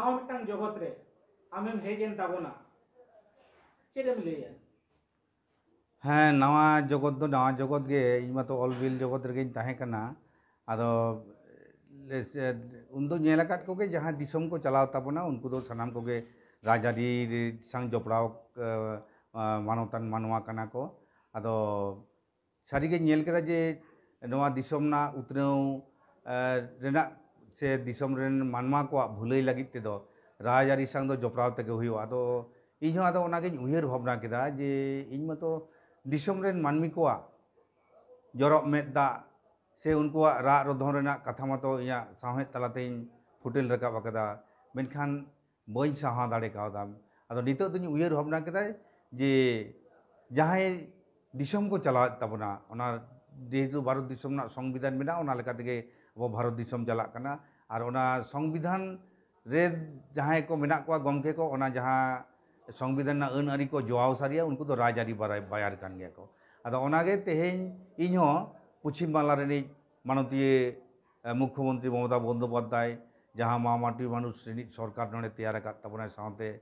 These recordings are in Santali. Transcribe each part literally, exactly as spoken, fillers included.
ᱱᱟᱣᱟ ᱢᱤᱫᱴᱟᱝ ᱡᱚᱜᱚᱛ ᱨᱮ ᱟᱢᱮᱢ ᱦᱮᱡ ᱮᱱ ᱛᱟᱵᱚᱱᱟ, ᱪᱮᱫ ᱮᱢ ᱞᱟᱹᱭᱟ? ᱦᱮᱸ, ᱱᱟᱣᱟ ᱡᱚᱜᱚᱛ ᱫᱚ ᱱᱟᱣᱟ ᱡᱚᱜᱚᱛ ᱜᱮ᱾ ᱤᱧ ᱢᱟᱛᱚ ᱚᱞ ᱵᱤᱞ ᱡᱚᱜᱚᱛ ᱨᱮᱜᱮᱧ ᱛᱟᱦᱮᱸ ᱠᱟᱱᱟ᱾ ᱟᱫᱚ ᱞᱮ-, ᱥᱮ-, ᱩᱱᱫᱚ ᱧᱮᱞ ᱟᱠᱟᱫ ᱠᱚᱜᱮ, ᱡᱟᱦᱟᱸ ᱫᱤᱥᱚᱢ ᱠᱚ ᱪᱟᱞᱟᱣ ᱛᱟᱵᱚᱱᱟ, ᱩᱱᱠᱩ ᱫᱚ ᱥᱟᱱᱟᱢ ᱠᱚᱜᱮ ᱨᱟᱡᱽᱟᱹᱨᱤ ᱥᱟᱶ ᱡᱚᱯᱲᱟᱣ, ᱮ, ᱢᱟᱱᱚᱛᱟᱱ ᱢᱟᱱᱣᱟ ᱠᱟᱱᱟ ᱠᱚ᱾ ᱟᱫᱚ ᱥᱟᱹᱨᱤᱜᱮᱧ ᱧᱮᱞ ᱠᱮᱫᱟ ᱡᱮ ᱱᱚᱣᱟ ᱫᱤᱥᱚᱢ ᱨᱮᱱᱟᱜ ᱩᱛᱱᱟᱹᱣ, ᱮ, ᱨᱮᱱᱟᱜ ᱥᱮ ᱫᱤᱥᱚᱢ ᱨᱮᱱ ᱢᱟᱱᱣᱟ ᱠᱚᱣᱟᱜ ᱵᱷᱟᱹᱞᱟᱹᱭ ᱞᱟᱹᱜᱤᱫ ᱛᱮᱫᱚ ᱨᱟᱡᱽᱟᱹᱨᱤ ᱥᱟᱶ ᱫᱚ ᱡᱚᱯᱲᱟᱣ ᱛᱮᱜᱮ ᱦᱩᱭᱩᱜᱼᱟ᱾ ᱟᱫᱚ ᱤᱧᱦᱚᱸ ᱟᱫᱚ ᱚᱱᱟᱜᱤᱧ ᱩᱭᱦᱟᱹᱨ ᱵᱷᱟᱵᱽᱱᱟ ᱠᱮᱫᱟ ᱡᱮ ᱤᱧ ᱢᱟᱛᱚ ᱫᱤᱥᱚᱢ ᱨᱮᱱ ᱢᱟᱹᱱᱢᱤ ᱠᱚᱣᱟᱜ ᱡᱚᱨᱚᱜ ᱢᱮᱫ ᱫᱟᱜ ᱥᱮ ᱩᱱᱠᱩᱣᱟᱜ ᱨᱟᱜ ᱨᱚᱫᱷᱚᱱ ᱨᱮᱱᱟᱜ ᱠᱟᱛᱷᱟ ᱢᱟᱛᱚ ᱤᱧᱟᱹᱜ ᱥᱟᱶᱦᱮᱫ ᱛᱟᱞᱟᱛᱮᱧ ᱯᱷᱩᱴᱮᱞ ᱨᱟᱠᱟᱵ ᱟᱠᱟᱫᱟ, ᱢᱮᱱᱠᱷᱟᱱ ᱵᱟᱹᱧ ᱥᱟᱦᱟᱣ ᱫᱟᱲᱮ ᱠᱟᱣᱫᱟ᱾ ᱟᱫᱚ ᱱᱤᱛᱚᱜ ᱫᱚᱧ ᱩᱭᱦᱟᱹᱨ ᱵᱷᱟᱵᱽᱱᱟ ᱠᱮᱫᱟ ᱡᱮ ᱡᱟᱦᱟᱸᱭ ᱫᱤᱥᱚᱢ ᱠᱚ ᱪᱟᱞᱟᱣᱮᱫ ᱛᱟᱵᱚᱱᱟ, ᱚᱱᱟ ᱡᱮᱦᱮᱛᱩ ᱵᱷᱟᱨᱚᱛ ᱫᱤᱥᱚᱢ ᱨᱮᱱᱟᱜ ᱥᱚᱝᱵᱤᱫᱷᱟᱱ ᱢᱮᱱᱟᱜᱼᱟ, ᱚᱱᱟ ᱞᱮᱠᱟ ᱛᱮᱜᱮ ᱟᱵᱚ ᱵᱷᱟᱨᱚᱛ ᱫᱤᱥᱚᱢ ᱪᱟᱞᱟᱜ ᱠᱟᱱᱟ᱾ ᱟᱨ ᱚᱱᱟ ᱥᱚᱝᱵᱤᱫᱷᱟᱱ ᱨᱮ ᱡᱟᱦᱟᱸᱭ ᱠᱚ ᱢᱮᱱᱟᱜ ᱠᱚᱣᱟ ᱜᱚᱢᱠᱮ ᱠᱚ, ᱚᱱᱟ ᱡᱟᱦᱟᱸ ᱥᱚᱝᱵᱤᱫᱷᱟᱱ ᱨᱮᱱᱟᱜ ᱟᱹᱱ ᱟᱹᱨᱤ ᱠᱚ ᱡᱚᱣᱟᱣ ᱥᱟᱹᱨᱤᱭᱟ, ᱩᱱᱠᱩ ᱫᱚ ᱨᱟᱡᱽᱟᱹᱨᱤ ᱵᱟᱨᱟᱭ-, ᱵᱟᱭᱟᱨ ᱠᱟᱱ ᱜᱮᱭᱟ ᱠᱚ᱾ ᱟᱫᱚ ᱚᱱᱟᱜᱮ ᱛᱮᱦᱮᱧ ᱤᱧᱦᱚᱸ ᱯᱚᱪᱷᱤᱢ ᱵᱟᱝᱞᱟ ᱨᱤᱱᱤᱡ ᱢᱟᱱᱚᱛᱤᱭᱟᱹ, ᱮ, ᱢᱩᱠᱷᱭᱚᱢᱚᱱᱛᱨᱤ ᱢᱚᱢᱚᱛᱟ ᱵᱚᱱᱫᱳᱯᱟᱫᱽᱫᱷᱟᱭ, ᱡᱟᱦᱟᱸ ᱢᱟ ᱢᱟᱴᱤ ᱢᱟᱱᱩᱥ ᱨᱤᱱᱤᱡ ᱥᱚᱨᱠᱟᱨ ᱱᱚᱰᱮ ᱛᱮᱭᱟᱨ ᱟᱠᱟᱫ ᱛᱟᱵᱚᱱᱟᱭ, ᱥᱟᱶᱛᱮ,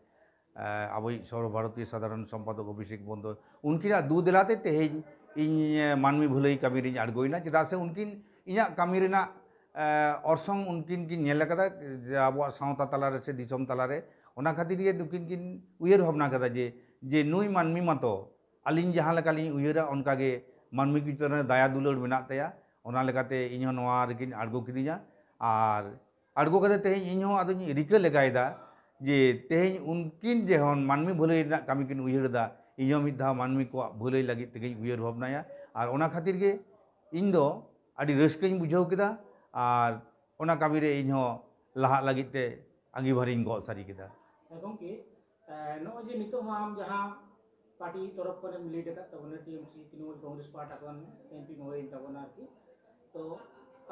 ᱮ, ᱟᱵᱚᱭᱤᱡ ᱥᱚᱨᱵᱚ ᱵᱷᱟᱨᱚᱛᱤᱭᱚ ᱥᱟᱫᱷᱟᱨᱚᱱ ᱥᱚᱢᱯᱟᱫᱚᱠ ᱚᱵᱷᱤᱥᱮᱠ ᱵᱚᱱᱫᱳ, ᱩᱱᱠᱤᱱᱟᱜ ᱫᱩ ᱫᱮᱞᱟᱛᱮ ᱛᱮᱦᱮᱧ ᱤᱧ, ᱮ, ᱢᱟᱹᱱᱢᱤ ᱵᱷᱟᱹᱞᱟᱹᱭ ᱠᱟᱹᱢᱤ ᱨᱤᱧ ᱟᱬᱜᱚᱭᱮᱱᱟ᱾ ᱪᱮᱫᱟᱜ ᱥᱮ ᱩᱱᱠᱤᱱ ᱤᱧᱟᱹᱜ ᱠᱟᱹᱢᱤ ᱨᱮᱱᱟᱜ, ᱮ, ᱚᱨᱥᱚᱝ ᱩᱱᱠᱤᱱ ᱠᱤᱱ ᱧᱮᱞ ᱟᱠᱟᱫᱟ ᱡᱮ ᱟᱵᱚᱣᱟᱜ ᱥᱟᱶᱛᱟ ᱛᱟᱞᱟᱨᱮ ᱥᱮ ᱫᱤᱥᱚᱢ ᱛᱟᱞᱟᱨᱮ᱾ ᱚᱱᱟ ᱠᱷᱟᱹᱛᱤᱨ ᱜᱮ ᱱᱩᱠᱤᱱ ᱠᱤᱱ ᱩᱭᱦᱟᱹᱨ ᱵᱷᱟᱵᱽᱱᱟ ᱠᱟᱫᱟ ᱡᱮ, ᱡᱮ ᱱᱩᱭ ᱢᱟᱹᱱᱢᱤ ᱢᱟᱛᱚ ᱟᱹᱞᱤᱧ ᱡᱟᱦᱟᱸ ᱞᱮᱠᱟ ᱞᱤᱧ ᱩᱭᱦᱟᱹᱨᱟ, ᱚᱱᱠᱟ ᱜᱮ ᱢᱟᱹᱱᱢᱤ ᱠᱚ ᱪᱮᱛᱟᱱ ᱨᱮ ᱫᱟᱭᱟ ᱫᱩᱞᱟᱹᱲ ᱢᱮᱱᱟᱜ ᱛᱟᱭᱟ᱾ ᱚᱱᱟ ᱞᱮᱠᱟᱛᱮ ᱤᱧ ᱦᱚᱸ ᱱᱚᱣᱟ ᱨᱮᱠᱤᱱ ᱟᱬᱜᱚ ᱠᱤᱫᱤᱧᱟ᱾ ᱟᱨ ᱟᱬᱜᱚ ᱠᱟᱛᱮ ᱛᱮᱦᱮᱧ ᱤᱧ ᱦᱚᱸ ᱟᱫᱚᱧ ᱨᱤᱠᱟᱹ ᱞᱮᱜᱟᱭᱮᱫᱟ ᱡᱮ ᱛᱮᱦᱮᱧ ᱩᱱᱠᱤᱱ ᱡᱮᱦᱚᱱ ᱢᱟᱹᱱᱢᱤ ᱵᱷᱟᱹᱞᱟᱹᱭ ᱨᱮᱱᱟᱜ ᱠᱟᱹᱢᱤ ᱠᱤᱱ ᱩᱭᱦᱟᱹᱨ ᱮᱫᱟ, ᱤᱧ ᱦᱚᱸ ᱢᱤᱫ ᱫᱷᱟᱣ ᱢᱟᱹᱱᱢᱤ ᱠᱚᱣᱟᱜ ᱵᱷᱟᱹᱞᱟᱹᱭ ᱞᱟᱹᱜᱤᱫ ᱛᱮᱜᱮᱧ ᱩᱭᱦᱟᱹᱨ ᱵᱷᱟᱵᱽᱱᱟᱭᱟ᱾ ᱟᱨ ᱚᱱᱟ ᱠᱷᱟᱹᱛᱤᱨ ᱜᱮ ᱤᱧ ᱫᱚ ᱟᱹᱰᱤ ᱨᱟᱹᱥᱠᱟᱹᱧ ᱵᱩᱡᱷᱟᱹᱣ ᱠᱮᱫᱟ ᱟᱨ ᱚᱱᱟ ᱠᱟᱹᱢᱤ ᱨᱮ ᱤᱧ ᱦᱚᱸ ᱞᱟᱦᱟᱜ ᱞᱟᱹᱜᱤᱫ ᱛᱮ ᱟᱸᱜᱤᱵᱷᱟᱨᱤᱧ ᱜᱚᱜ ᱥᱟᱹᱨᱤ ᱠᱮᱫᱟ᱾ ᱦᱮᱸ ᱜᱚᱢᱠᱮ, ᱮ, ᱱᱚᱜᱼᱚᱭ ᱡᱮ ᱱᱤᱛᱚᱜ ᱦᱚᱸ ᱟᱢ ᱡᱟᱦᱟᱸ ᱯᱟᱨᱴᱤ ᱛᱚᱨᱚᱯ ᱠᱷᱚᱱᱮᱢ ᱞᱤᱰ ᱟᱠᱟᱫ ᱛᱟᱵᱚᱱᱟ, ᱴᱤ ᱮᱢ ᱥᱤ, ᱛᱨᱤᱱᱢᱩᱞ ᱠᱚᱝᱜᱨᱮᱥ ᱯᱟᱦᱴᱟ ᱠᱷᱚᱱ ᱮᱢ ᱯᱤᱢ ᱦᱩᱭᱮᱱ ᱛᱟᱵᱚᱱᱟ ᱟᱨᱠᱤ, ᱛᱚ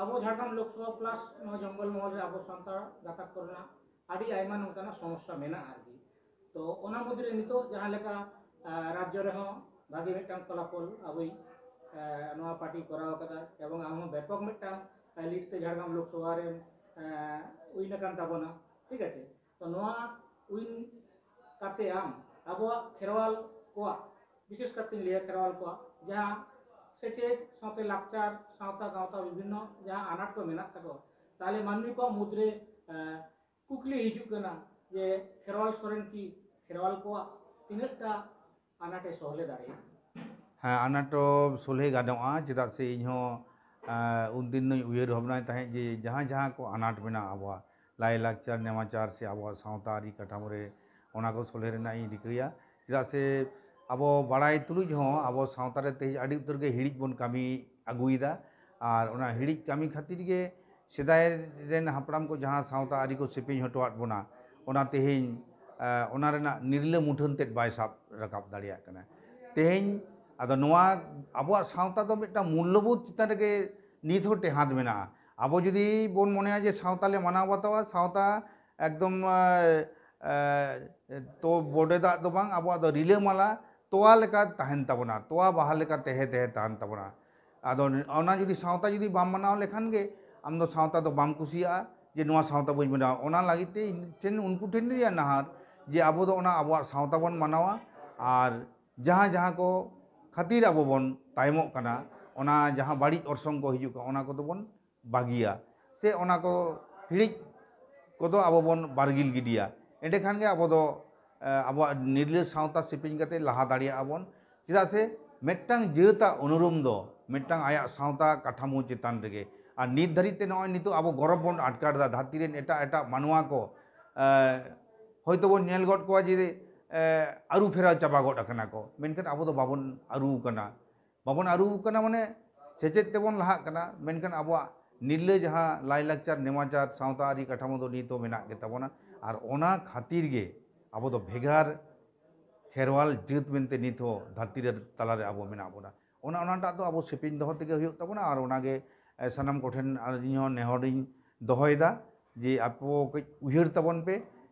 ᱟᱵᱚ ᱡᱷᱟᱲᱜᱨᱟᱢ ᱞᱳᱠᱥᱚᱵᱷᱟ ᱯᱞᱟᱥ ᱱᱚᱣᱟ ᱡᱚᱝᱜᱚᱞ ᱢᱚᱦᱚᱞ ᱨᱮ ᱟᱵᱚ ᱥᱟᱱᱛᱟᱲ ᱜᱟᱛᱟᱠ ᱠᱚᱨᱮᱱᱟᱜ ᱟᱹᱰᱤ ᱟᱭᱢᱟ ᱱᱚᱝᱠᱟᱱᱟᱜ ᱥᱚᱢᱚᱥᱥᱟ ᱢᱮᱱᱟᱜᱼᱟ ᱟᱨᱠᱤ᱾ ᱛᱚ ᱚᱱᱟ ᱢᱩᱫᱽᱨᱮ ᱱᱤᱛᱚᱜ ᱡᱟᱦᱟᱸ ᱞᱮᱠᱟ, ᱟ, ᱨᱟᱡᱽᱡᱚ ᱨᱮᱦᱚᱸ ᱵᱷᱟᱜᱮ ᱢᱤᱫᱴᱟᱝ ᱯᱷᱚᱞᱟᱯᱷᱚᱞ ᱟᱵᱚᱭᱤᱡ, ᱟ, ᱱᱚᱣᱟ ᱯᱟᱨᱴᱤ ᱠᱚᱨᱟᱣ ᱟᱠᱟᱫᱟ ᱮᱵᱚᱝ ᱟᱢ ᱦᱚᱸ ᱵᱮᱯᱚᱠ ᱢᱤᱫᱴᱟᱝ, ᱟ, ᱞᱤᱰ ᱛᱮ ᱡᱷᱟᱲᱜᱨᱟᱢ ᱞᱳᱠᱥᱚᱵᱷᱟ ᱨᱮᱢ, ᱟ, ᱩᱭᱤᱱ ᱟᱠᱟᱱ ᱛᱟᱵᱚᱱᱟ, ᱴᱷᱤᱠ ᱟᱪᱷᱮ᱾ ᱛᱚ ᱱᱚᱣᱟ ᱩᱭᱤᱱ ᱠᱟᱛᱮ ᱟᱢ ᱟᱵᱚᱣᱟᱜ ᱠᱷᱮᱨᱣᱟᱞ ᱠᱚᱣᱟᱜ, ᱵᱤᱥᱮᱥ ᱠᱟᱛᱮᱧ ᱞᱟᱹᱭᱟ ᱠᱷᱮᱨᱣᱟᱞ ᱠᱚᱣᱟᱜ ᱡᱟᱦᱟᱸ ᱥᱮᱪᱮᱫ ᱥᱟᱶᱛᱮ ᱞᱟᱠᱪᱟᱨ, ᱥᱟᱶᱛᱟ ᱜᱟᱶᱛᱟ ᱵᱤᱵᱷᱤᱱᱱᱚ ᱡᱟᱦᱟᱸ ᱟᱱᱟᱴ ᱠᱚ ᱢᱮᱱᱟᱜ ᱛᱟᱠᱚᱣᱟ, ᱛᱟᱦᱚᱞᱮ ᱢᱟᱹᱱᱢᱤ ᱠᱚᱣᱟᱜ ᱢᱩᱫᱽᱨᱮ ᱠᱩᱠᱞᱤ ᱦᱤᱡᱩᱜ ᱠᱟᱱᱟ ᱡᱮ ᱠᱷᱮᱨᱣᱟᱞ ᱥᱚᱨᱮᱱ ᱠᱤ ᱠᱷᱮᱨᱣᱟᱞ ᱠᱚᱣᱟᱜ ᱛᱤᱱᱟᱹᱜᱴᱟ ᱟᱱᱟᱴᱮ ᱥᱚᱦᱞᱮ ᱫᱟᱲᱮᱭᱟᱜᱼᱟ? ᱦᱮᱸ, ᱟᱱᱟᱴ ᱥᱚᱞᱦᱮ ᱜᱟᱱᱚᱜᱼᱟ᱾ ᱪᱮᱫᱟᱜ ᱥᱮ ᱤᱧᱦᱚᱸ ᱩᱱᱫᱤᱱ ᱫᱚᱧ ᱩᱭᱦᱟᱹᱨ ᱵᱷᱟᱵᱽᱱᱟᱭ ᱛᱟᱦᱮᱸᱫ ᱡᱮ ᱡᱟᱦᱟᱸ ᱡᱟᱦᱟᱸ ᱠᱚ ᱟᱱᱟᱴ ᱢᱮᱱᱟᱜᱼᱟ ᱟᱵᱚᱣᱟᱜ ᱞᱟᱭᱼᱞᱟᱠᱪᱟᱨ, ᱱᱮᱢᱟᱪᱟᱨ ᱥᱮ ᱟᱵᱚᱣᱟᱜ ᱥᱟᱶᱛᱟ ᱟᱹᱨᱤ ᱠᱟᱴᱷᱟᱢᱳ ᱨᱮ, ᱚᱱᱟ ᱠᱚ ᱥᱚᱞᱦᱮ ᱨᱮᱱᱟᱜ ᱤᱧ ᱨᱤᱠᱟᱹᱭᱟ᱾ ᱪᱮᱫᱟᱜ ᱥᱮ ᱟᱵᱚ ᱵᱟᱲᱟᱭ ᱛᱩᱞᱩᱡ ᱦᱚᱸ ᱟᱵᱚ ᱥᱟᱶᱛᱟ ᱨᱮ ᱛᱮᱦᱮᱧ ᱟᱹᱰᱤ ᱩᱛᱟᱹᱨ ᱜᱮ ᱦᱤᱲᱤᱡ ᱵᱚᱱ ᱠᱟᱹᱢᱤ ᱟᱹᱜᱩᱭᱮᱫᱟ᱾ ᱟᱨ ᱚᱱᱟ ᱦᱤᱲᱤᱡ ᱠᱟᱹᱢᱤ ᱠᱷᱟᱹᱛᱤᱨ ᱜᱮ ᱥᱮᱫᱟᱭ ᱨᱮᱱ ᱦᱟᱯᱲᱟᱢ ᱠᱚ ᱡᱟᱦᱟᱸ ᱥᱟᱶᱛᱟ ᱟᱹᱨᱤ ᱠᱚ ᱥᱮᱯᱮᱧ ᱦᱚᱴᱚᱣᱟᱫ ᱵᱚᱱᱟ, ᱚᱱᱟ ᱛᱮᱦᱮᱧ ᱚᱱᱟ ᱨᱮᱱᱟᱜ ᱱᱤᱨᱞᱟᱹ ᱢᱩᱴᱷᱟᱹᱱ ᱛᱮᱫ ᱵᱟᱭ ᱥᱟᱵ ᱨᱟᱠᱟᱵ ᱫᱟᱲᱮᱭᱟᱜ ᱠᱟᱱᱟ᱾ ᱛᱮᱦᱮᱧ ᱟᱫᱚ ᱱᱚᱣᱟ ᱟᱵᱚᱣᱟᱜ ᱥᱟᱶᱛᱟ ᱫᱚ ᱢᱤᱫᱴᱟᱝ ᱢᱩᱞᱞᱚᱵᱳᱫᱷ ᱪᱮᱛᱟᱱ ᱨᱮᱜᱮ ᱱᱤᱛ ᱦᱚᱸ ᱴᱮᱦᱟᱸᱰ ᱢᱮᱱᱟᱜᱼᱟ᱾ ᱟᱵᱚ ᱡᱩᱫᱤ ᱵᱚᱱ ᱢᱚᱱᱮᱭᱟ ᱡᱮ ᱥᱟᱶᱛᱟ ᱞᱮ ᱢᱟᱱᱟᱣ ᱵᱟᱛᱟᱣᱟ, ᱥᱟᱶᱛᱟ ᱮᱠᱫᱚᱢ ᱛᱚ ᱵᱚᱰᱮ ᱫᱟᱜ ᱫᱚ ᱵᱟᱝ, ᱟᱵᱚᱣᱟᱜ ᱫᱚ ᱨᱤᱞᱟᱹᱢᱟᱞᱟ ᱛᱚᱣᱟ ᱞᱮᱠᱟ ᱛᱟᱦᱮᱱ ᱛᱟᱵᱚᱱᱟ, ᱛᱚᱣᱟ ᱵᱟᱦᱟ ᱞᱮᱠᱟ ᱛᱟᱦᱮᱸ ᱛᱟᱦᱮᱸ ᱛᱟᱦᱮᱱ ᱛᱟᱵᱚᱱᱟ᱾ ᱟᱫᱚ ᱚᱱᱟ ᱡᱩᱫᱤ ᱥᱟᱶᱛᱟ ᱡᱩᱫᱤ ᱵᱟᱢ ᱢᱟᱱᱟᱣ ᱞᱮᱠᱷᱟᱱ ᱜᱮ ᱟᱢ ᱫᱚ ᱥᱟᱶᱛᱟ ᱫᱚ ᱵᱟᱢ ᱠᱩᱥᱤᱭᱟᱜᱼᱟ, ᱡᱮ ᱱᱚᱣᱟ ᱥᱟᱶᱛᱟ ᱵᱟᱹᱧ ᱢᱟᱱᱟᱣᱟ᱾ ᱚᱱᱟ ᱞᱟᱹᱜᱤᱫ ᱛᱮ ᱤᱧ ᱴᱷᱮᱱ, ᱩᱱᱠᱩ ᱴᱷᱮᱱ ᱫᱚ ᱱᱟᱦᱟᱨ ᱡᱮ ᱟᱵᱚ ᱫᱚ ᱚᱱᱟ ᱟᱵᱚᱣᱟᱜ ᱥᱟᱶᱛᱟ ᱵᱚᱱ ᱢᱟᱱᱟᱣᱟ, ᱟᱨ ᱡᱟᱦᱟᱸ ᱡᱟᱦᱟᱸ ᱠᱚ ᱠᱷᱟᱹᱛᱤᱨ ᱟᱵᱚ ᱵᱚᱱ ᱛᱟᱭᱚᱢᱚᱜ ᱠᱟᱱᱟ, ᱚᱱᱟ ᱡᱟᱦᱟᱸ ᱵᱟᱹᱲᱤᱡ ᱚᱨᱥᱚᱝ ᱠᱚ ᱦᱤᱡᱩᱜ ᱠᱟᱱᱟ, ᱚᱱᱟ ᱠᱚᱫᱚ ᱵᱚᱱ ᱵᱟᱹᱜᱤᱭᱟ, ᱥᱮ ᱚᱱᱟ ᱠᱚ ᱦᱤᱲᱤᱡ ᱠᱚᱫᱚ ᱟᱵᱚ ᱵᱚᱱ ᱵᱟᱨᱜᱤᱞ ᱜᱤᱰᱤᱭᱟ᱾ ᱮᱸᱰᱮᱠᱷᱟᱱ ᱜᱮ ᱟᱵᱚ ᱫᱚ ᱟᱵᱚᱣᱟᱜ ᱱᱤᱨᱞᱟᱹ ᱥᱟᱶᱛᱟ ᱥᱮᱯᱮᱧ ᱠᱟᱛᱮ ᱞᱟᱦᱟ ᱫᱟᱲᱮᱭᱟᱜᱼᱟ ᱵᱚᱱ᱾ ᱪᱮᱫᱟᱜ ᱥᱮ ᱢᱤᱫᱴᱟᱝ ᱡᱟᱹᱛᱟᱜ ᱩᱱᱩᱨᱩᱢ ᱫᱚ ᱢᱤᱫᱴᱟᱝ ᱟᱭᱟᱜ ᱥᱟᱶᱛᱟ ᱠᱟᱴᱷᱟᱢᱳ ᱪᱮᱛᱟᱱ ᱨᱮᱜᱮ᱾ ᱟᱨ ᱱᱤᱛ ᱫᱷᱟᱹᱨᱤᱡ ᱛᱮ ᱱᱚᱜᱼᱚᱭ ᱱᱤᱛᱚᱜ ᱟᱵᱚ ᱜᱚᱨᱚᱵᱽ ᱵᱚᱱ ᱟᱴᱠᱟᱨ ᱮᱫᱟ, ᱫᱷᱟᱹᱨᱛᱤ ᱨᱮᱱ ᱮᱴᱟᱜ ᱮᱴᱟᱜ ᱢᱟᱱᱣᱟ ᱠᱚ ᱦᱚᱭᱛᱳ ᱵᱚᱱ ᱧᱮᱞ ᱜᱚᱫ ᱠᱚᱣᱟ ᱡᱮ ᱟᱹᱨᱩ ᱯᱷᱮᱨᱟᱣ ᱪᱟᱵᱟ ᱜᱚᱫ ᱟᱠᱟᱱᱟ ᱠᱚ, ᱢᱮᱱᱠᱷᱟᱱ ᱟᱵᱚ ᱫᱚ ᱵᱟᱵᱚᱱ ᱟᱹᱨᱩ ᱟᱠᱟᱱᱟ᱾ ᱵᱟᱵᱚᱱ ᱟᱹᱨᱩ ᱟᱠᱟᱱᱟ ᱢᱟᱱᱮ ᱥᱮᱪᱮᱫ ᱛᱮᱵᱚᱱ ᱞᱟᱦᱟᱜ ᱠᱟᱱᱟ, ᱢᱮᱱᱠᱷᱟᱱ ᱟᱵᱚᱣᱟᱜ ᱱᱤᱨᱞᱟᱹ ᱡᱟᱦᱟᱸ ᱞᱟᱭᱼᱞᱟᱠᱪᱟᱨ, ᱱᱮᱢᱟᱪᱟᱨ, ᱥᱟᱶᱛᱟ ᱟᱹᱨᱤ ᱠᱟᱴᱷᱟᱢᱳ ᱫᱚ ᱱᱤᱛ ᱦᱚᱸ ᱢᱮᱱᱟᱜ ᱜᱮᱛᱟ ᱵᱚᱱᱟ᱾ ᱟᱨ ᱚᱱᱟ ᱠᱷᱟᱹᱛᱤᱨ ᱜᱮ ᱟᱵᱚ ᱫᱚ ᱵᱷᱮᱜᱟᱨ ᱠᱷᱮᱨᱣᱟᱞ ᱡᱟᱹᱛ ᱢᱮᱱᱛᱮ ᱱᱤᱛ ᱦᱚᱸ ᱫᱷᱟᱹᱨᱛᱤ ᱨᱮ ᱛᱟᱞᱟᱨᱮ ᱟᱵᱚ ᱢᱮᱱᱟᱜ ᱵᱚᱱᱟ᱾ ᱚᱱᱟ ᱚᱱᱟᱴᱟᱜ ᱫᱚ ᱟᱵᱚ ᱥᱮᱯᱮᱧ ᱫᱚᱦᱚ ᱛᱮᱜᱮ ᱦᱩᱭᱩᱜ ᱛᱟᱵᱚᱱᱟ᱾ ᱟᱨ ᱚᱱᱟᱜᱮ ᱥᱟᱱᱟᱢ ᱠᱚᱴᱷᱮᱱ ᱤᱧ ᱦᱚᱸ ᱱᱮᱦᱚᱨᱤᱧ ᱫᱚᱦᱚᱭᱮᱫᱟ ᱡᱮ ᱟᱯᱮ ᱠᱟᱹᱡ ᱩᱭᱦᱟᱹᱨ ᱛᱟᱵᱚᱱ ᱯᱮ᱾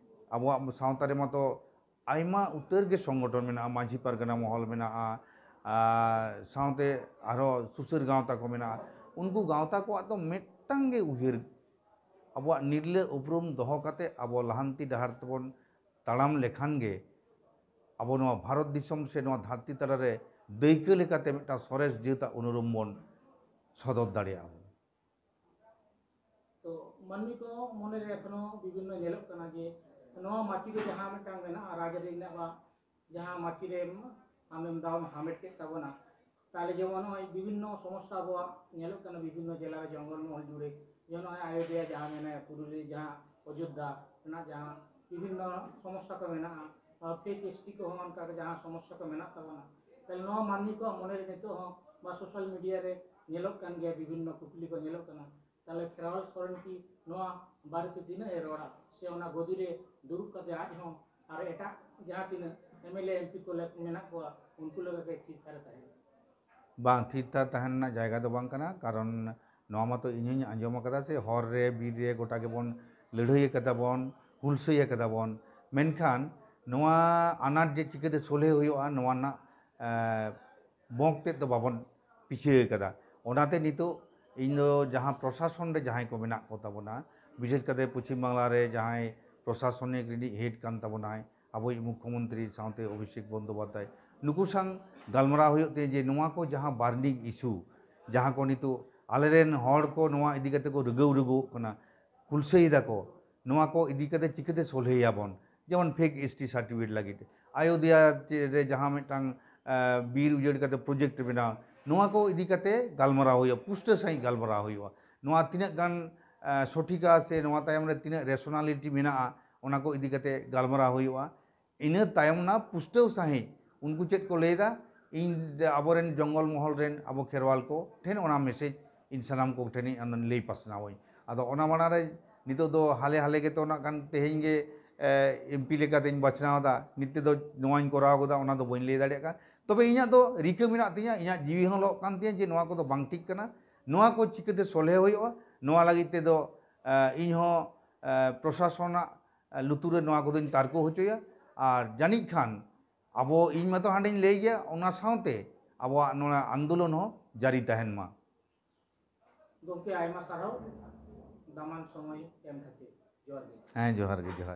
ᱟᱵᱚᱣᱟᱜ ᱥᱟᱶᱛᱟ ᱨᱮ ᱢᱟᱛᱚ ᱟᱭᱢᱟ ᱩᱛᱟᱹᱨ ᱜᱮ ᱥᱚᱝᱜᱚᱴᱷᱚᱱ ᱢᱮᱱᱟᱜᱼᱟ, ᱢᱟᱹᱡᱷᱤ ᱯᱟᱨᱜᱟᱱᱟ ᱢᱚᱦᱚᱞ ᱢᱮᱱᱟᱜᱼᱟ, ᱟᱨ ᱥᱟᱶᱛᱮ ᱟᱨᱦᱚᱸ ᱥᱩᱥᱟᱹᱨ ᱜᱟᱶᱛᱟ ᱠᱚ ᱢᱮᱱᱟᱜᱼᱟ᱾ ᱩᱱᱠᱩ ᱜᱟᱶᱛᱟ ᱠᱚᱣᱟᱜ ᱫᱚ ᱢᱤᱫᱴᱟᱝ ᱜᱮ ᱩᱭᱦᱟᱹᱨ ᱟᱵᱚᱣᱟᱜ ᱱᱤᱨᱞᱟᱹ ᱩᱯᱨᱩᱢ ᱫᱚᱦᱚ ᱠᱟᱛᱮ ᱟᱵᱚ ᱞᱟᱦᱟᱱᱛᱤ ᱰᱟᱦᱟᱨ ᱛᱮᱵᱚᱱ ᱛᱟᱲᱟᱢ ᱞᱮᱠᱷᱟᱱ ᱜᱮ ᱟᱵᱚ ᱱᱚᱣᱟ ᱵᱷᱟᱨᱚᱛ ᱫᱤᱥᱚᱢ ᱥᱮ ᱱᱚᱣᱟ ᱫᱷᱟᱹᱨᱛᱤ ᱛᱟᱞᱟ ᱨᱮ ᱫᱟᱹᱭᱠᱟᱹ ᱞᱮᱠᱟᱛᱮ ᱢᱤᱫᱴᱟᱝ ᱥᱚᱨᱮᱥ ᱡᱟᱹᱛᱟᱜ ᱩᱱᱩᱨᱩᱢ ᱵᱚᱱ ᱥᱚᱫᱚᱨ ᱫᱟᱲᱮᱭᱟᱜᱼᱟ ᱵᱚᱱ᱾ ᱛᱚ ᱢᱟᱹᱱᱢᱤ ᱠᱚ ᱢᱚᱱᱮᱨᱮ ᱮᱠᱷᱚᱱᱳ ᱵᱤᱵᱷᱤᱱᱱᱚ ᱧᱮᱞᱚᱜ ᱠᱟᱱᱟ ᱡᱮ ᱱᱚᱣᱟ ᱢᱟᱹᱪᱤ ᱨᱮ ᱡᱟᱦᱟᱸ ᱢᱤᱫᱴᱟᱝ ᱢᱮᱱᱟᱜᱼᱟ, ᱨᱟᱡᱽᱟᱹᱨᱤ ᱨᱮᱱᱟᱜ ᱵᱟ ᱡᱟᱦᱟᱸ ᱢᱟᱹᱪᱤ ᱨᱮ ᱟᱢᱮᱢ ᱫᱟᱣᱮᱢ ᱦᱟᱢᱮᱴ ᱠᱮᱫ ᱛᱟᱵᱚᱱᱟ, ᱛᱟᱦᱚᱞᱮ ᱡᱮᱢᱚᱱ ᱱᱚᱜᱼᱚᱭ ᱵᱤᱵᱷᱤᱱᱱᱚ ᱥᱚᱢᱚᱥᱥᱟ ᱟᱵᱚᱣᱟᱜ ᱧᱮᱞᱚᱜ ᱠᱟᱱᱟ ᱵᱤᱵᱷᱤᱱᱱᱚ ᱡᱮᱞᱟ ᱨᱮ ᱡᱚᱝᱜᱚᱞ ᱢᱚᱦᱚᱞ ᱡᱩᱲᱮ, ᱡᱮᱢᱚᱱ ᱱᱚᱜᱼᱚᱭ ᱟᱭᱳᱫᱷᱭᱟ ᱡᱟᱦᱟᱸ ᱢᱮᱱᱟᱭᱟ, ᱯᱩᱨᱩᱞᱤᱭᱟᱹ ᱡᱟᱦᱟᱸ ᱚᱡᱳᱫᱽᱫᱷᱟ ᱨᱮᱱᱟᱜ ᱡᱟᱦᱟᱸ ᱵᱤᱵᱷᱤᱱᱱᱚ ᱥᱚᱢᱚᱥᱥᱟ ᱠᱚ ᱢᱮᱱᱟᱜᱼᱟ, ᱯᱷᱮᱠ ᱮᱥᱴᱤ ᱠᱚᱦᱚᱸ ᱚᱱᱠᱟᱜᱮ ᱡᱟᱦᱟᱸ ᱥᱚᱢᱚᱥᱥᱟ ᱠᱚ ᱢᱮᱱᱟᱜ ᱛᱟᱵᱚᱱᱟ, ᱛᱟᱦᱚᱞᱮ ᱱᱚᱣᱟ ᱢᱟᱹᱱᱢᱤ ᱠᱚᱣᱟᱜ ᱢᱚᱱᱮᱨᱮ ᱱᱤᱛᱚᱜ ᱦᱚᱸ ᱵᱟ ᱥᱳᱥᱟᱞ ᱢᱤᱰᱤᱭᱟ ᱨᱮ ᱧᱮᱞᱚᱜ ᱠᱟᱱ ᱜᱮᱭᱟ, ᱵᱤᱵᱷᱤᱱᱱᱚ ᱠᱩᱠᱞᱤ ᱠᱚ ᱧᱮᱞᱚᱜ ᱠᱟᱱᱟ᱾ ᱛᱟᱦᱚᱞᱮ ᱠᱷᱮᱨᱣᱟᱞ ᱥᱚᱨᱮᱱ ᱠᱤ ᱱᱚᱣᱟ ᱵᱟᱨᱮᱛᱮ ᱛᱤᱱᱟᱹᱜ ᱮ ᱨᱚᱲᱟ, ᱥᱮ ᱚᱱᱟ ᱜᱚᱫᱤ ᱨᱮ ᱫᱩᱲᱩᱵ ᱠᱟᱛᱮ ᱟᱡ ᱦᱚᱸ ᱟᱨ ᱮᱴᱟᱜ ᱡᱟᱦᱟᱸ ᱛᱤᱱᱟᱹᱜ M L A M P ᱠᱚ ᱞᱮᱠ- ᱢᱮᱱᱟᱜ ᱠᱚᱣᱟ, ᱩᱱᱠᱩ ᱞᱮᱠᱟ ᱜᱮ ᱛᱷᱤᱨ ᱛᱷᱟᱨ ᱮ ᱛᱟᱦᱮᱱᱟ? ᱵᱟᱝ, ᱛᱷᱤᱨ ᱛᱷᱟᱨ ᱛᱟᱦᱮᱱ ᱨᱮᱱᱟᱜ ᱡᱟᱭᱜᱟ ᱫᱚ ᱵᱟᱝ ᱠᱟᱱᱟ᱾ ᱠᱟᱨᱚᱱ ᱱᱚᱣᱟ ᱢᱟᱛᱚ ᱤᱧ ᱦᱚᱸᱧ ᱟᱸᱡᱚᱢ ᱟᱠᱟᱫᱟ ᱥᱮ, ᱦᱚᱨ ᱨᱮ ᱵᱤᱨ ᱨᱮ ᱜᱚᱴᱟ ᱜᱮᱵᱚᱱ ᱞᱟᱹᱲᱦᱟᱹᱭ ᱟᱠᱟᱫᱟ ᱵᱚᱱ, ᱦᱩᱞᱥᱟᱹᱭ ᱟᱠᱟᱫᱟ ᱵᱚᱱ, ᱢᱮᱱᱠᱷᱟᱱ ᱱᱚᱣᱟ ᱟᱱᱟᱴ ᱡᱮ ᱪᱤᱠᱟᱹᱛᱮ ᱥᱚᱞᱦᱮ ᱦᱩᱭᱩᱜᱼᱟ, ᱱᱚᱣᱟ ᱨᱮᱱᱟᱜ ᱮᱸ, ᱵᱚᱸᱠ ᱛᱮᱫ ᱫᱚ ᱵᱟᱵᱚᱱ ᱯᱤᱪᱷᱟᱹ ᱟᱠᱟᱫᱟ᱾ ᱚᱱᱟᱛᱮ ᱱᱤᱛᱚᱜ ᱤᱧ ᱫᱚ ᱡᱟᱦᱟᱸ ᱯᱨᱚᱥᱟᱥᱚᱱ ᱨᱮ ᱡᱟᱦᱟᱸᱭ ᱠᱚ ᱢᱮᱱᱟᱜ ᱠᱚ ᱛᱟᱵᱚᱱᱟ, ᱵᱤᱥᱮᱥ ᱠᱟᱛᱮ ᱯᱚᱪᱷᱤᱢ ᱵᱟᱝᱞᱟ ᱨᱮ ᱡᱟᱦᱟᱸᱭ ᱯᱨᱚᱥᱟᱥᱚᱱᱤᱠ ᱨᱤᱱᱤᱡ ᱦᱮᱰ ᱠᱟᱱ ᱛᱟᱵᱚᱱᱟᱭ, ᱟᱵᱚᱭᱤᱡ ᱢᱩᱠᱠᱷᱚᱢᱚᱱᱛᱨᱤ ᱥᱟᱶᱛᱮ ᱚᱵᱷᱤᱥᱮᱠ ᱵᱚᱱᱫᱳᱯᱟᱫᱽᱫᱷᱟᱭ, ᱱᱩᱠᱩ ᱥᱟᱶ ᱜᱟᱞᱢᱟᱨᱟᱣ ᱦᱩᱭᱩᱜ ᱛᱮ ᱡᱮ ᱱᱚᱣᱟ ᱠᱚ ᱡᱟᱦᱟᱸ ᱵᱟᱨᱱᱤᱝ ᱤᱥᱩ, ᱡᱟᱦᱟᱸ ᱠᱚ ᱱᱤᱛᱚᱜ ᱟᱞᱮᱨᱮᱱ ᱦᱚᱲ ᱠᱚ ᱱᱚᱣᱟ ᱤᱫᱤ ᱠᱟᱛᱮ ᱠᱚ ᱨᱩᱜᱟᱹᱣ ᱨᱩᱜᱟᱹᱣᱚᱜ ᱠᱟᱱᱟ, ᱦᱩᱞᱥᱟᱹᱭ ᱫᱟᱠᱚ, ᱱᱚᱣᱟ ᱠᱚ ᱤᱫᱤ ᱠᱟᱛᱮ ᱪᱤᱠᱟᱹᱛᱮ ᱥᱚᱞᱦᱮᱭᱟᱵᱚᱱ? ᱡᱮᱢᱚᱱ ᱯᱷᱮᱠ ᱮᱥ ᱴᱤ ᱥᱟᱨᱴᱤᱯᱷᱤᱠᱮᱴ ᱞᱟᱹᱜᱤᱫ ᱟᱭᱳᱫᱷᱭᱟ ᱨᱮ ᱡᱟᱦᱟᱸ ᱢᱤᱫᱴᱟᱝ ᱟᱸ, ᱵᱤᱨ ᱩᱡᱟᱹᱲ ᱠᱟᱛᱮ ᱯᱨᱚᱡᱮᱠᱴ ᱵᱮᱱᱟᱣ, ᱱᱚᱣᱟ ᱠᱚ ᱤᱫᱤ ᱠᱟᱛᱮ ᱜᱟᱞᱢᱟᱨᱟᱣ ᱦᱩᱭᱩᱜᱼᱟ, ᱯᱩᱥᱴᱟᱹᱣ ᱥᱟᱺᱦᱤᱡ ᱜᱟᱞᱢᱟᱨᱟᱣ ᱦᱩᱭᱩᱜᱼᱟ᱾ ᱱᱚᱣᱟ ᱛᱤᱱᱟᱹᱜ ᱜᱟᱱ ᱟᱸ, ᱥᱚᱴᱷᱤᱠᱟ ᱥᱮ ᱱᱚᱣᱟ ᱛᱟᱭᱚᱢ ᱨᱮ ᱛᱤᱱᱟᱹᱜ ᱨᱮᱥᱚᱱᱟᱞᱤᱴᱤ ᱢᱮᱱᱟᱜᱼᱟ, ᱚᱱᱟ ᱠᱚ ᱤᱫᱤ ᱠᱟᱛᱮ ᱜᱟᱞᱢᱟᱨᱟᱣ ᱦᱩᱭᱩᱜᱼᱟ᱾ ᱤᱱᱟᱹ ᱛᱟᱭᱚᱢ ᱚᱱᱟ ᱯᱩᱥᱴᱟᱹᱣ ᱥᱟᱺᱦᱤᱡ ᱩᱱᱠᱩ ᱪᱮᱫ ᱠᱚ ᱞᱟᱹᱭᱫᱟ, ᱤᱧ ᱟᱵᱚᱨᱮᱱ ᱡᱚᱝᱜᱚᱞ ᱢᱚᱦᱚᱞ ᱨᱮᱱ ᱟᱵᱚ ᱠᱷᱮᱨᱣᱟᱞ ᱠᱚ ᱴᱷᱮᱱ ᱚᱱᱟ ᱢᱮᱥᱮᱡᱽ ᱤᱧ ᱥᱟᱱᱟᱢ ᱠᱚ ᱴᱷᱮᱱᱤᱧ ᱚᱱᱟᱧ ᱞᱟᱹᱭ ᱯᱟᱥᱱᱟᱣᱟᱹᱧ᱾ ᱟᱫᱚ ᱚᱱᱟ ᱢᱟᱲᱟᱝ ᱨᱮ ᱱᱤᱛᱚᱜ ᱫᱚ ᱦᱟᱞᱮ ᱦᱟᱞᱮ ᱜᱮᱛᱚ ᱱᱟᱜ ᱠᱷᱟᱱ ᱛᱮᱦᱮᱧ ᱜᱮ ᱮᱢ ᱯᱤ ᱞᱮᱠᱟᱛᱮᱧ ᱵᱟᱪᱷᱱᱟᱣ ᱮᱫᱟ, ᱱᱤᱛ ᱛᱮᱫᱚ ᱱᱚᱣᱟᱧ ᱠᱚᱨᱟᱣ ᱠᱟᱫᱟ, ᱚᱱᱟ ᱫᱚ ᱵᱟᱹᱧ ᱞᱟᱹᱭ ᱫᱟᱲᱮᱭᱟᱜ ᱠᱟᱱᱟ᱾ ᱛᱚᱵᱮ ᱤᱧᱟᱹᱜ ᱫᱚ ᱨᱤᱠᱟᱹ ᱢᱮᱱᱟᱜ ᱛᱤᱧᱟᱹ, ᱤᱧᱟᱹᱜ ᱡᱤᱣᱤ ᱦᱚᱸ ᱞᱚᱜ ᱠᱟᱱ ᱛᱤᱧᱟᱹ ᱡᱮ ᱱᱚᱣᱟ ᱠᱚᱫᱚ ᱵᱟᱝ ᱴᱷᱤᱠ ᱠᱟᱱᱟ, ᱱᱚᱣᱟ ᱠᱚ ᱪᱤᱠᱟᱹᱛᱮ ᱥᱚᱞᱦᱮ ᱦᱩᱭᱩᱜᱼᱟ, ᱱᱚᱣᱟ ᱞᱟᱹᱜᱤᱫ ᱛᱮᱫᱚ ᱮ, ᱤᱧ ᱦᱚᱸ ᱮ, ᱯᱨᱚᱥᱟᱥᱚᱱᱟᱜ ᱮ, ᱞᱩᱛᱩᱨ ᱨᱮ ᱱᱚᱣᱟ ᱠᱚᱫᱚᱧ ᱛᱟᱨᱠᱚ ᱦᱚᱪᱚᱭᱟ᱾ ᱟᱨ ᱡᱟᱹᱱᱤᱡ ᱠᱷᱟᱱ ᱟᱵᱚ, ᱤᱧ ᱢᱟᱛᱚ ᱦᱟᱸᱰᱮᱧ ᱞᱟᱹᱭ ᱜᱮᱭᱟ, ᱚᱱᱟ ᱥᱟᱶᱛᱮ ᱟᱵᱚᱣᱟᱜ ᱱᱚᱣᱟ ᱟᱱᱫᱳᱞᱚᱱ ᱦᱚᱸ ᱡᱟᱹᱨᱤ ᱛᱟᱦᱮᱱ ᱢᱟ᱾ ᱜᱚᱢᱠᱮ, ᱟᱭᱢᱟ ᱥᱟᱨᱦᱟᱣ᱾ ᱫᱟᱢᱟᱱ ᱥᱚᱢᱚᱭ ᱮᱢ ᱠᱷᱟᱹᱛᱤᱨ᱾ ᱡᱚᱦᱟᱨ ᱜᱮ᱾ ᱦᱮᱸ, ᱡᱚᱦᱟᱨ ᱜᱮ, ᱡᱚᱦᱟᱨ᱾